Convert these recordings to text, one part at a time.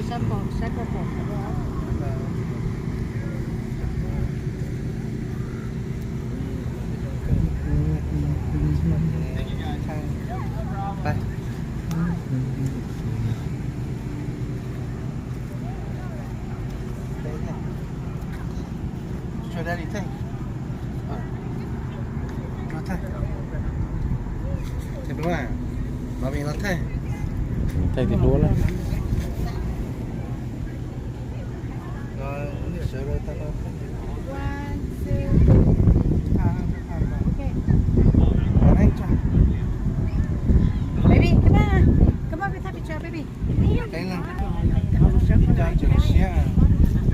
Sab pom, sab koj pom. Thaij tim duab na. Baby, come on. Come on, we take picture, baby.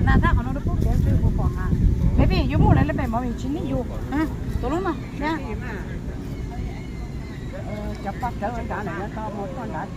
Nas thaj qhov no rau pub kev tsw puas pom na. Baby, yuav mus lawm lawm pem mov vim tsis nij yus. Tus lub no. Cov poj rawv nrad lawm yuav tau mus tuaj nrad.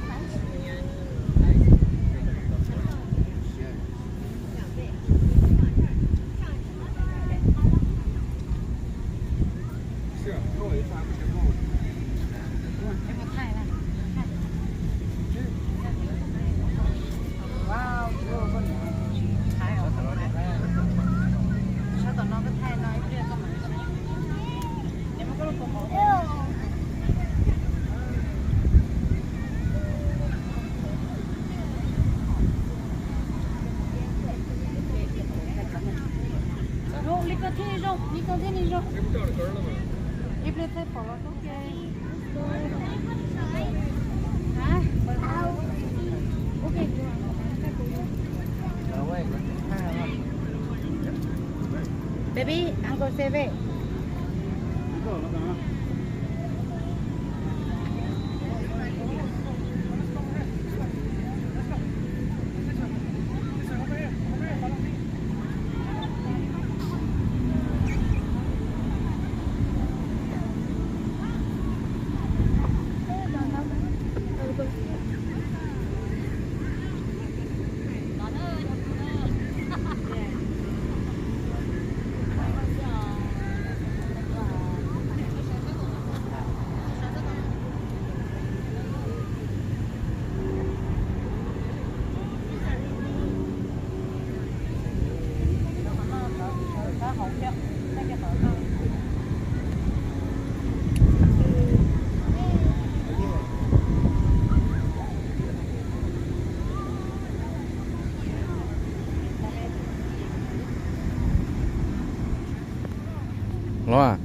Li ko thiaj li zoo, li ko thiaj li zoo. Ib pliag thaij pom los tub ke. Baby, Uncle Seve. Los a.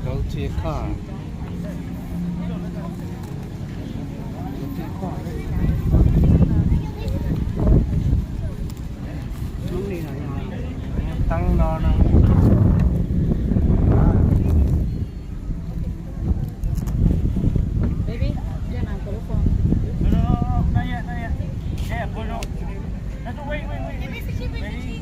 Go to your car. Teeb no no. Baby, yeah, man, go for it. No, no, no, no, not yet, not yet. Yeah, put it on. That's a wait, wait, wait, wait. Baby.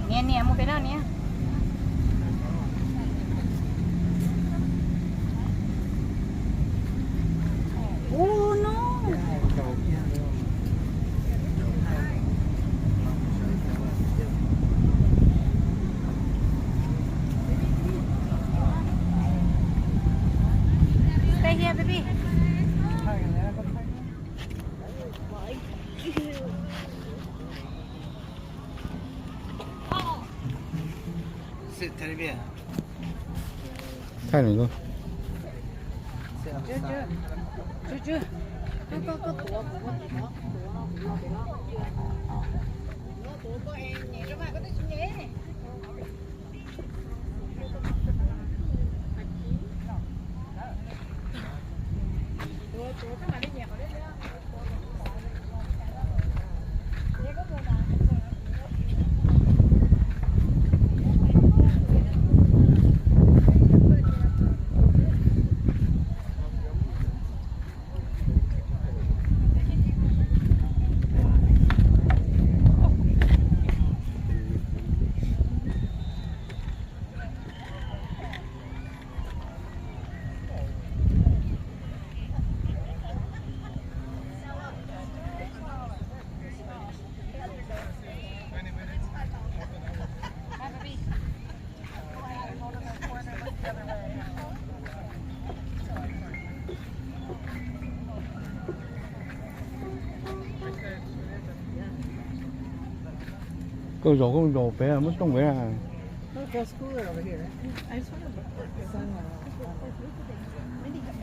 Niam, niam, mus pem no niam. Ua no. Stay here, baby. Sit, teddy bear. Thaij nws. Sit on the side. Koj, koj, koj tuav, koj tuav, koj tuav no, kuv no pem no. Kuv no tuav koj es nyem rau mas koj twb tsis nyem. Tuav, tuav koj mam li nyem qhov deb deb. Nyem koj tuav mas. Koj zaum koj zaum pem muab rooj pem.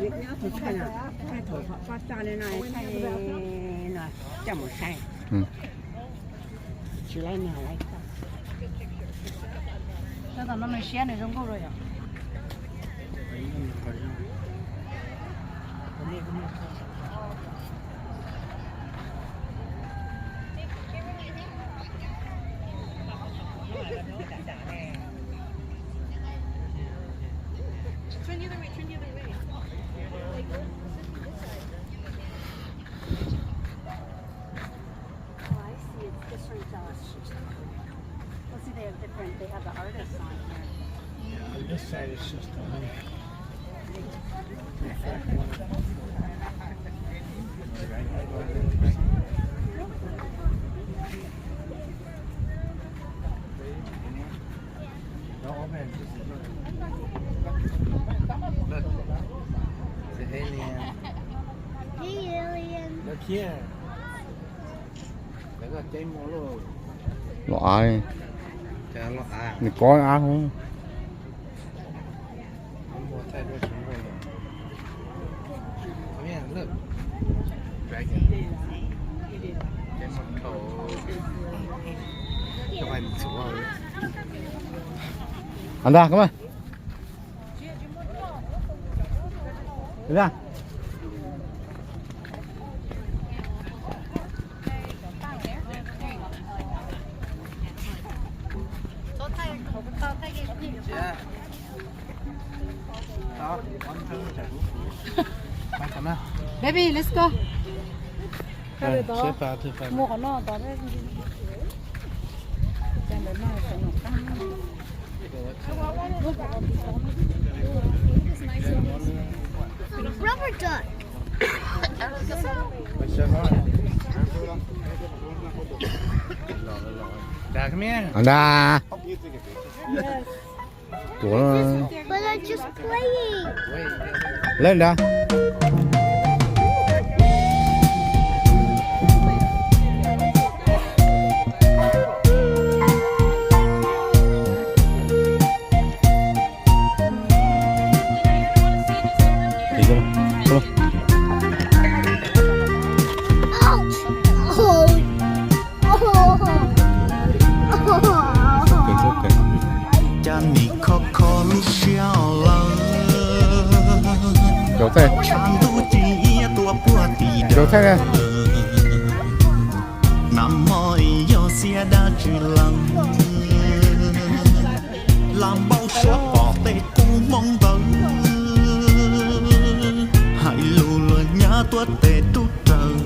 你看啊，开头好，把炸的那一块那，这么晒。嗯。起来呢，来一块。Tab tom no nws siab nws zoo nkauj zoo yom. Turn the other way, turn the other way. Like, we're sitting this side. Oh, I see. It's different, uh, well, see, they have different, they have the artists on here. Yeah, on this side it's just a Look, the alien. Hey, alien. Look here. Lawv koj ceb muaj lub. Los av. Cas los av. Nws kov av hov. Muaj thaij duab tsis muaj. Come here, look. Dragon. Ceb muaj rhau. Cov pais mus txuav. Anda, come on. Anda. Baby, let's go. Mus qhov no tod. Rubber duck. Dag, come here. Dag. Tuav. But I'm just playing. Lawm ntag. Ouch! Oh. Cas nim khov kho lub siab lawm. Tshav ntuj ci iab tuaj puag tim dawm. Nag hmo yog xiab dab tsi lawm. Lam npau suav pom tej qub hmoob ntawd, hais lus luag nyab tuab tes rub raws.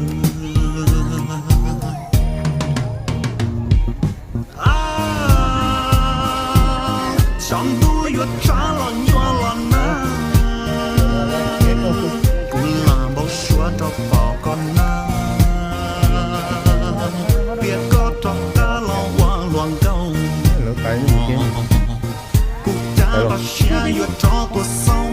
Xyov ntuj yuav tshav los nyuaj los nag, kuv lam npau suav rau pom koj nag, piav koj rov qab los ua hluas nkauj. Kuv cav tau siab yuav rov tuaj xoob.